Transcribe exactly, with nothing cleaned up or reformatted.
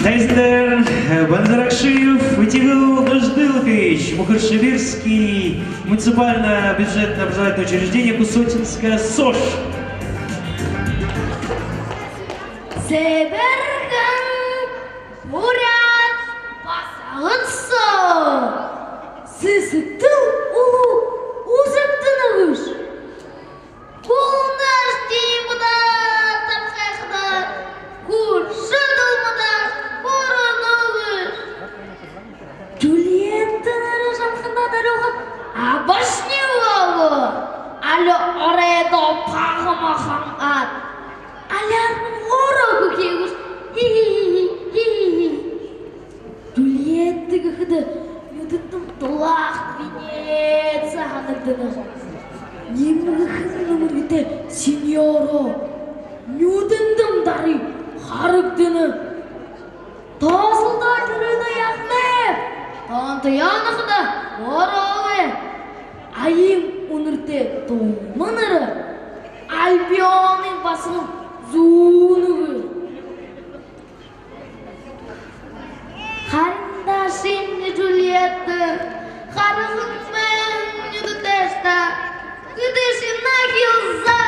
Эзэн дээрэ, э, Банзаракшиев Этигэл Дождылович, Мухаршевирский муниципальное бюджетное образовательное учреждение, Кусотинская СОШ. Сэбэрхэн буряад басагад соо сэсэгтэл үлүү үзэгдэнэ гээшэ. Булнаш тиимэ даа, табхайхада, хүршэ дулмадаар хүрэнэ гээшэ. Джульетта нэрэ шанхандаа дарюухан абашни болоо. Али оройдоо пагма хангаад, алиарнь ороо хүхеэш. Хи-хи-хи-хи. Джульетта гэхэдэ нюдэндэм дулаах Венеция һанагдана. Нимгэхэн нүмэргэтэй синьоро нюдэндэм дары харагдана. Тоосолдоо тэрэнээ яаханаб? Тоонтоёо нохойдо ороогүй. Аян үнэртэй дулма нэрэ Альбионой басаган зүүнэгүй. Харин даа, шэнэ Джульетта, харгын мэн нюдэтэйш даа. Хэдышье нахил за